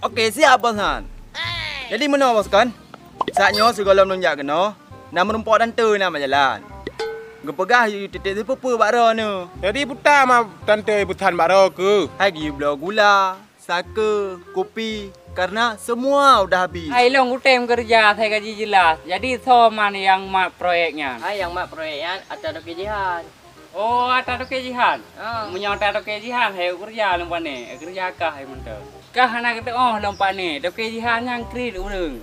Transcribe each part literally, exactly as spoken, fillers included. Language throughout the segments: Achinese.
Oke, siap, Bos nyan. Jadi meunoe, Bos, kon? Saat nyoe sigohlom lôn jak keunoe, na meurumpok tante na bak jalan. Geupeugah yue titip sipeue-peue bak droeneuh. Jadi peue teuma tante peusan bak droe keuh? Hai geuyue bloe gula, sake, kupi, karena semua udah habis. Hai lôn kutem keureuja asai gaji jeulaih. Jadi soe man nyang mat proyek nyan? Hai nyang mat proyek nyan ata Toke Jihan. Oh, ata Toke Jihan? Ah. Meunyoe ata Toke Jihan, hai keureuja lôn pane, keureuja kah hai mantong. Kah hana geuteuôh lôn pane, Toke Jihan nyan kriet ureueng.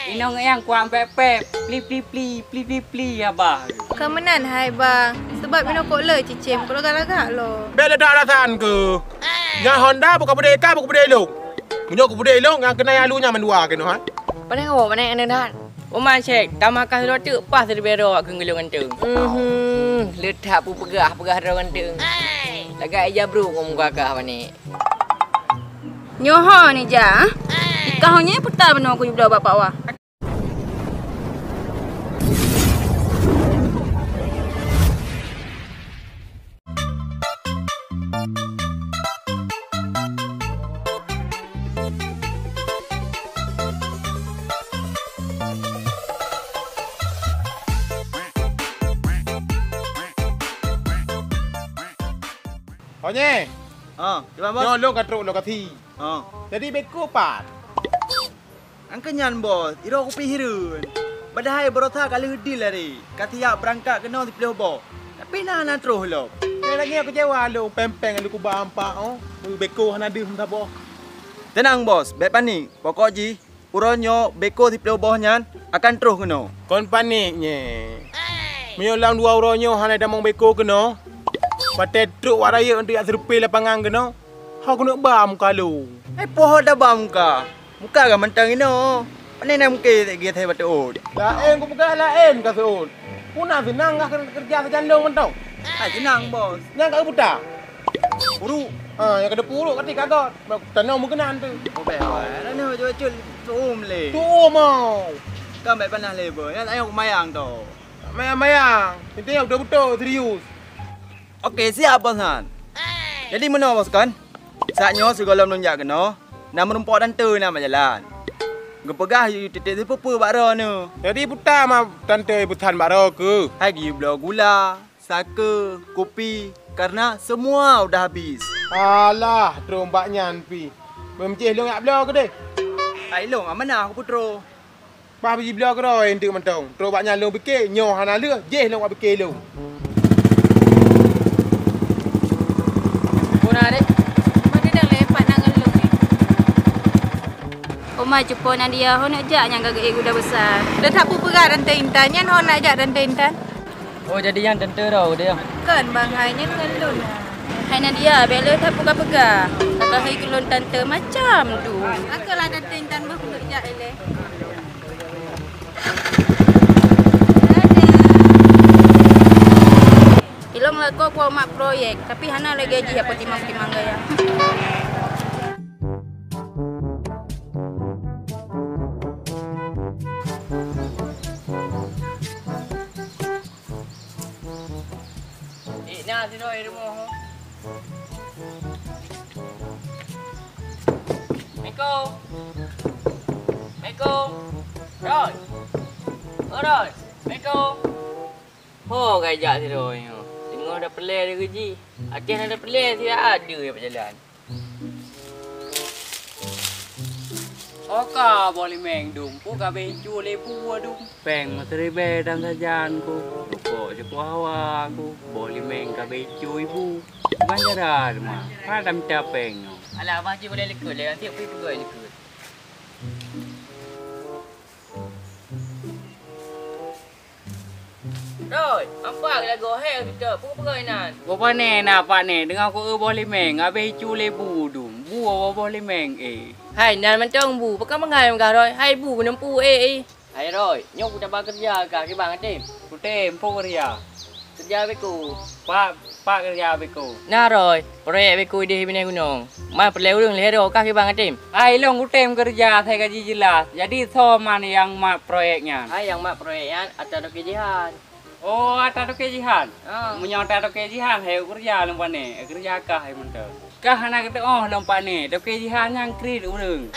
Inong nyang kuat pép-pép, pli-pli-pli, pli-pli-pli, abah. Ka meunan hai ba, sabab inoe kok le cicém, kok lagak-lagak lom. Bèk le that alasan keuh. Nyan Honda bukan peudeh kah, bukan peudeh lôn. Meunyoe kupeudeh lôn, nyan keunai alu nyan mandua keunoe, hai. Paléng awak panéh aneuk that. Uma Syek, tamakah sidroe teuk paih siribèe droe awak keu geulong ganteng. Mhm, le that peue peugah-peugah droe ganteng. Lagak ija brok ngon muka kah panéh. Nyoe ho nija, ah? Ikah ho nyoe peue teuma bunoe kujubloe bak Pak Wah. Ho nyoe. Ha, kiban, Bos? Nyoe lôn ka trok lokasi. Ha. Jadi beko pat? Angka nyan, Bos, iroe kupi hireuen. Padahai baroesa ka lheueh deal lari, ka siap beurangkat keunoe siplôh boh. Tapi na hana troh lom. Nyoe lagèe keucewa lôn, péng-péng lôn kuba ampak, oh. Beko hana deuh saboh. Teunang, Bos, bèk panik. Pokok jih, uroe nyoe beko siplôh boh nyan akan troh keunoe. Kon panik nyoe. Meunyoe lam dua uroe nyoe hana tamong beko keunoe, watèe trok wak rayeuk untuk jak survei lapangan keunoe, ho keuneuk ba muka lôn. Eh, poh ho taba muka. Muka kah mantong inoe. Pane na mungke gét hai bateuôt. Laén kupeugah laén ka seuôt. Peue na seunang kah keureuja sajan lôn mantong? Hai seunang, Bos. Nyang ka geuputa? Puruk. Ha, nyang ka geuputa puruk ka ti ka göt. Tanoh meukeunan tu. Oh, bèk, bèk. Tanoh jeuet-jeuet tuum lé. Tuum, oh. Kan bèk panas lé, Bos. Nyan ayong kumayang tu. Mayang-mayang. Inti nyan beutôi-beutôi serius. Oke, siap, Bos nyan. Jadi meunoe, Bos, kon? Saat nyoe sigohlom lôn jak keunoe, na meurumpok tante na bak jalan. Geupeugah yue titip sipeue-peue bak droeneuh. Jadi peue teuma tante peusan bak droe keuh? Hai geuyue bloe gula, sake, kupi, karena semua udah habis. Alah, troh bak nyan pih. Beumeujih lôn jak bloe keudeh. Hai lôn amanah kupeutroh. Bah jibloe keudroe eunteuk mantong. Trok bak nyan lôn pike, nyoe hana lheueh, jih lôn wak pike lôn. Peue na, Dek? Peue na, Dek? Leupah na ngon lôn ni. Oma cupo Nadia, ho neujak nyang ka geuék guda besar. Dah that peue peugah tante Intan, nyan ho neujak tante Intan. Oh, jadi nyan tante droe udeh. Kon, bangai nyan ngon lôn. Hai Nadia, bèk le that peugah-peugah. Ka keuhai keu lôn tante macam tu. Akoe lah tante Intan boh keuneuk jak ilèe. Ilôn lakoe kuat mat proyek, tapi hana lagèe jih apa timang-timang gaya. Eh, na sidroe rumoh. Assalamualaikum. Assalamualaikum. Roy. Oh, Roy. Assalamualaikum. Ho, ka jak sidroe nyoe. Teungoh da peureulèe lagèe jih. Akhé na da peureulèe siat adeue bak jalan. Oka boh limeng dum, peue ka bèe icu lé bu dum. Péng meusiribèe dan sajan ku, rukok sipuh hawa ku, boh limeng ka bèe icu ibu. Ban jaroe teuma, hana mita péng nyoe. Alah, bah jih ulèe likot lé, até pih peugöt likot. Doi, ampak lagoe hai Peutôh, peue peugah inan? Boh pane na pak nè, deungoe ku eu boh limeng, abéh icu lé bu dum. Bu boh limeng, eh. Hai, nan mantong bu, pakon bangai meugah Roy? Hai bu, neumpu, eh, eh. Hai Roy, nyoe kutaba keureuja kah kiban até? Kutem, peue keureuja? Keureuja beko. Pak, Pak keureuja beko. Na Roy, proyek beko idéh binéh gunong. Man peureulèe ureueng lhèe droe kah kiban até? Hai, lôn kutem keureuja asai gaji jeulaih. Jadi soe man nyang mat proyek nyan? Hai, nyang mat proyek nyan ata Toke Jihan. Oh, ata Toke Jihan? Ah. Meunyoe ata Toke Jihan, hai keureuja lôn pane, keureuja kah hai mantong. Kah hana geuteuôh lôn pane, Toke Jihan nyan kriet ureueng.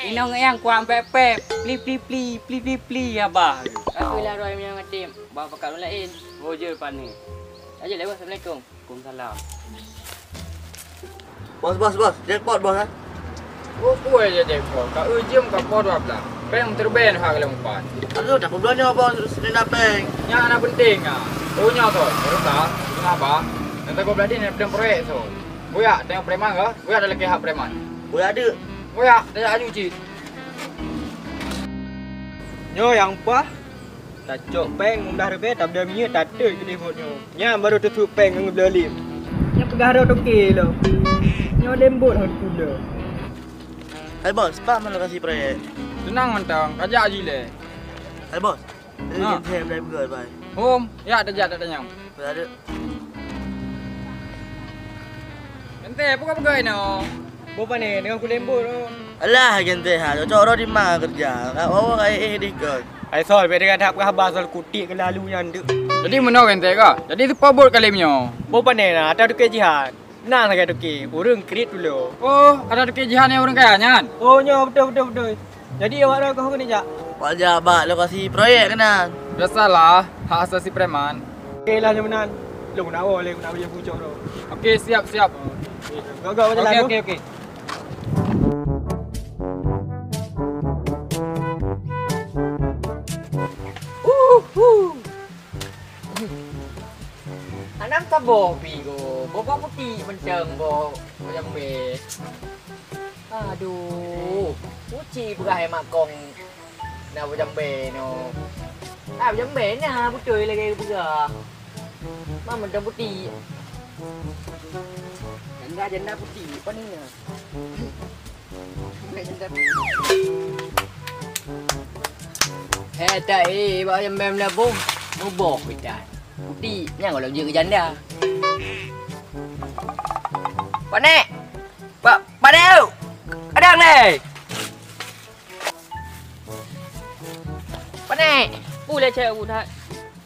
Inong nyang kuat pép-pép, pli, pli, pli, pli, pli, pli, abah. Aku lah roh nyang ngetim, ba pakat ureueng laén. Oh, je, pane. Aja lewat, assalamualaikum. Waalaikumsalam. Bos, bos, bos, jackpot, bos, eh. Oh, kue je jackpot. Ka ujeum ka poh dua belas. Peng teureuben ha lom empat. Aduh, tak peubloe nyoe, bos, seunang peng. Nyan hana penting ah. Oh, nyoe, bos. Baru ka, tengah ba. Nyang tagoe beladih nyang pedang proyek, bos. Buyak, tengok preman ke? Buyak dah lekeh hak preman. Buyak dek. Buyak, dah aju cit. Nyoe nyang paih, tacok peng meublah ribèe, tabloe minyeuk, tateuk keudeh buet nyoe. Nyan baru teusut peng ngon geubloe lem. Nyan peugah droe toke lom. Nyoe lembut hon pula. Hai bos, paih mana lokasi proyek? Seunang mantong, kajak jileh. Hai bos, Ha. Genteng, brai peugah, brai. Hom, ya, tajak, tak tanyong. Brai. Genteng, peugah-peugah inoe. Boh pane, deungon kulembot tu. Alah, Genteng, ha, cocok roh di ma keureuja. Ka wawa ka éh dikon. Hai Sol, bèk deungon that peugah haba Sol, kutik keulalu nyan deuh. Jadi meunoe Genteng ka? Jadi seupôt bot kali meunyoe? Boh pane na, ata dukée jihan. Na lagèe toke, ureueng kriet tulo. Oh, ada toke jihan nyang ureueng kaya nyan? Oh, nyoe beutôi, beutôi, beutôi. Jadi awak droe keuh keuneuk jak? Awak jak bak lokasi proyek keunan. Biasalah, hak asasi preman. Oke lah, nyoe meunan. Lôn nak woe lé, nak beli pucok tu. Oke, siap, siap. Gak-gak, oke, oke, oke. Uhu. Anang saboh pi ko, boh bak putik mantong boh, boh jambe. Aduh, uci peugah emak kong na boh jambe no. Ah, boh jambe na beutôi lagèe peugah. Ma mantong putik. Janda, janda putik, apa ni? Hei, tak, eh, bak jambe meulaboh, muboh kita. Putik, nyang kalau jeuet janda. Panek! Pa-, Panek! Kadang lé! Panek! Uleh cewek budak.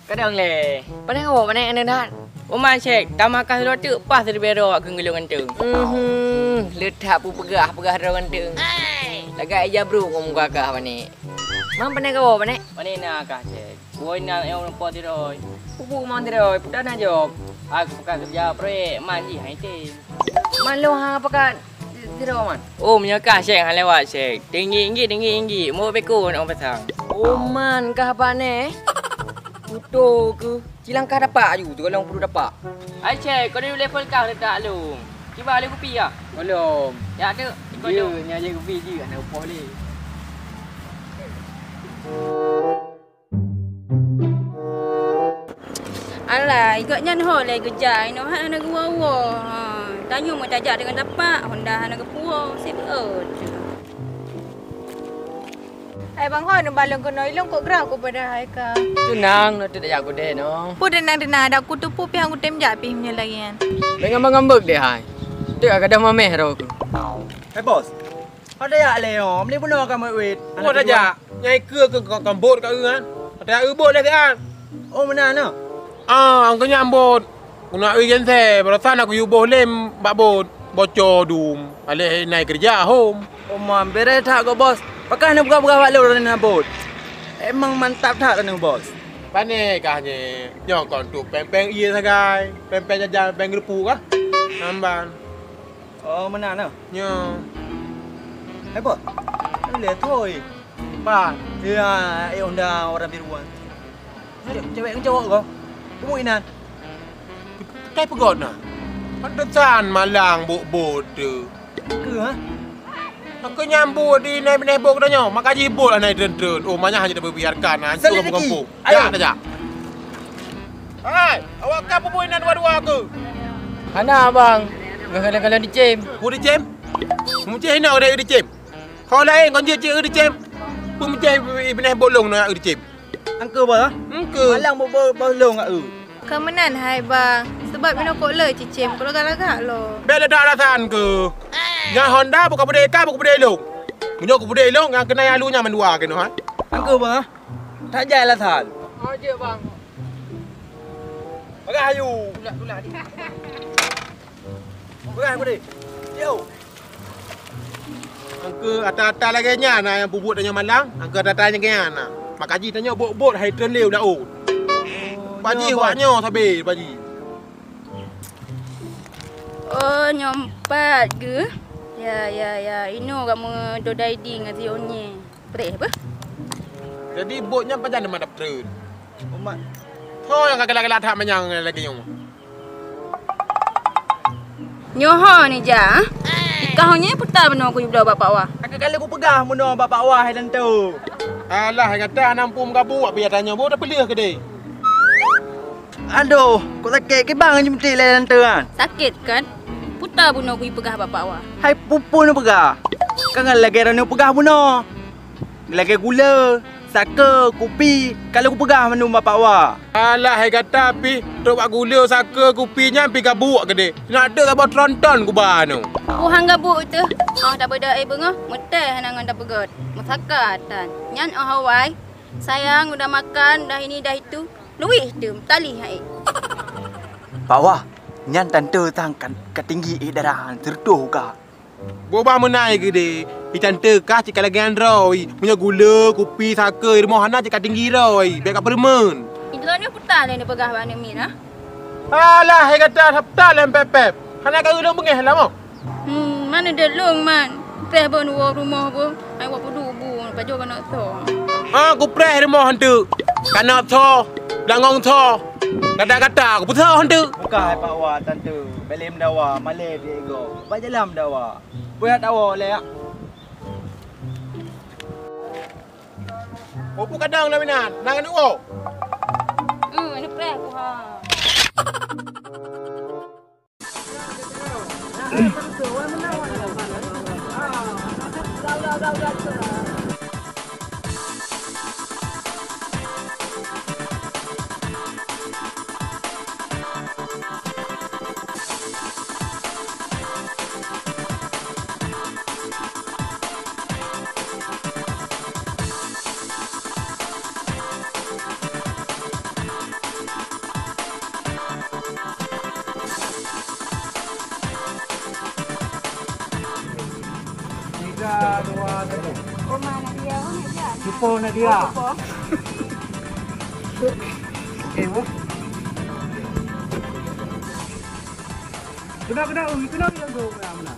Kadang lé. Pane kawoe, pane aneuk that? Uma Syek, tamakah sidroe teuk paih siribèe droe awak keu geulong ganteng. Mhm, le that peugah-peugah droe ganteng. Lagèe ija brok ngon muka kah, pane. Man pane kawoe, pane? Pane na kah, Syek? Woe na nyang lumpoe sidroe. Peue-peue man sidroe, peue na jaweueb. Aku ka keureuja proyek, man jih hai tem. Man lôn hana pakat sidroe, man. Oh, meunyoe kah, Syek, hana lewat, Syek. Tinggi inggit, tinggi inggit. Mubuet beko nak pasang. Oh, man kah, pane? Kuto keuh. Cilangkah tapak aju, teuka lôn peuduek tapak. Hai, Syek, kau di level kah letak lôn. Kiban lé kupi kah? Gohlom. Ya, tu. Kau tu. Nyan jeuet kupi jih, hana upoh lé. Alah, i gobnyan ho lé geujak, inoe hana geuwoe-woe. Ha, tanyoe meutajak deungon tapak, honda hana geupuwoe, sibeuet. Hai Bang Hon, neuba lôn keunoe, ilôn kok grah ku padahai ka. Teunang, nyoe teujak kudeh nyoe. Peue teunang-teunang, adak kuteupeu pih han kutem jak pih meunyoe lagèe nyan. Bèk ngambek-ngambek deh hai. Teuk ka gadôh mamèh droe keuh. Hai bos, Ada jak lé nyoe, meuli bunoe ka meuet. Buet aja. Nyang ikeue keu kambot ka eu nyan. Ada eu bot lé siat. Oh, meunan nyoe. Ah, angkeu nyang bot. Guna eu yen se, barosan aku yue boh lem bak bot. Boco dum. Alèh nai keureuja hom. Oh, man, bere that kok, Bos. Pakon neupeugah-peugah bak lôn droeneuh na bot. Emang mantap that droeneuh, Bos. Pane kah nyoe? Nyoe kon tu pèng-pèng ie sagai. Pèng-pèng jajan, pèng geureupu kah? Namban. Oh, meunan nyoe. Nyoe. Hai, Bos. Ilèe thoi. Pat? Ya, eh, Honda warna biru nyan. Cewek ngon cowok ko. Peue inan? Kai peugöt na. Pantesan malang bot-bot tu. Keu, ha? Aku nyambut di nai binèh bot geutanyoe. Maka jih bot nai treun-treun. Oh, manyah hana tabiarkan. Hancur kampung. Ayo. Ya, tajak. Hai, awak ka peubui na dua-dua aku? Hana, Bang. Ngon kalon-kalon dicém. Ku dicém? Muceh ina udah dicém. Kau lain kau jeuet cit dicém. Peumuceh binèh bolong na dicém. Angke bah. Angke. Malang bo-, bo-, bolong aku. Keu meunan hai, Bang. Sebab inoe kok le cicém, kok lagak-lagak lo. Bèk le dak alasan ke. Nyan Honda bukan budek ikan, bukan budek ilong. Meunyoe ku budek ilong, ngan keunai alu nyan mandua keunoe, ha? Angke bah. That jai alasan. Oh, jeuet, Bang. Peugah ayu. Tulak, tulak, dik. Peugah aku, dik. Yo. Angka ata-ata lagèe nyan na nyang peubuet tanyoe malam, angka ata-ata lagèe nyan na. Maka jih tanyoe bot-bot hai treun lé u laôt. Pak Ji, wak nyoe sabe, Pak Ji. Oh, nyoe pat geuh. Ya, ya, ya. Inoe kamoe dodai di ngon si Onyé. Preh beuh. Jadi bot nyan pajan teuma dap treun? Umat. Ho nyang ka galak-galak that manyang lagèe nyoe. Nyoe ho ni ja. Ikah nyoe puta bunoe kubloe bak Pak Wah. Ka kali kupeugah bunoe bak Pak Wah hai tante. Alah, gata hana muphom gabuek pih tanyoe, boh tapeuleueh keudeh. Adoh, kok sakét kiban ngon jeumeutih lé tante kan? Sakét kan? Puta bunoe kupeugah bak Pak Wah. Hai peue-peue neupeugah. Ka ngon lagèe droeneuh peugah bunoe. Lagèe gula, saka, kupi, ka lheueh kupeugah mandum bak Pak Wah. Alah, hai gata pih, trok bak gula, saka, kupi nyan pih gabuek keudeh. Nak deuek saboh tronton kuba nyoe. Buhan gabuek teuh. Oh, tabeudôh ai beungoh, meutéh hana ngon tapeugöt. Meusaka tan. Nyan oh awai. Sayang, udah makan, udah ini, udah itu. Luwih teuh, meutalih hai. Pak Wah, nyan tante sang ka, ka tinggi éh darah, seureutoh ka. Boh bah meunan keudeh, i tante kah cit ka lagèe nyan droe, meunyoe gula, kupi, saka, i rumoh hana cit ka tinggi droe, bèk ka peureumeun. I droeneuh peue tan lé neupeugah bak aneuk miet, ha? Alah, hai gata, peue tan lé pép-pép. Hana ka ulôn beungèh lom. Hmm, man udép lôn man. Preh bôn woe rumoh bôn, hai woe peuduek bôn, pajoh keuneuk tho. Ah, kupreh rumoh hantu. Keuneuk tho, langong tho. Gata-gata, kupeutho hantu. Bukan hai Pak Wah, tante. Bèk lé meudawa, malèe pih ego. Bak jalan meudawa. Peuhat awak lé, ya. Oh, peue kadang lam inan, nang anu oh. Hmm, ini preh ku ha. Tiga, dua, satu. Oma Nadia, oh, Nadia. Cupo Nadia. Cupo. Okey, Bu. Kena, kena, ui, kena, kena, kena, kena, kena.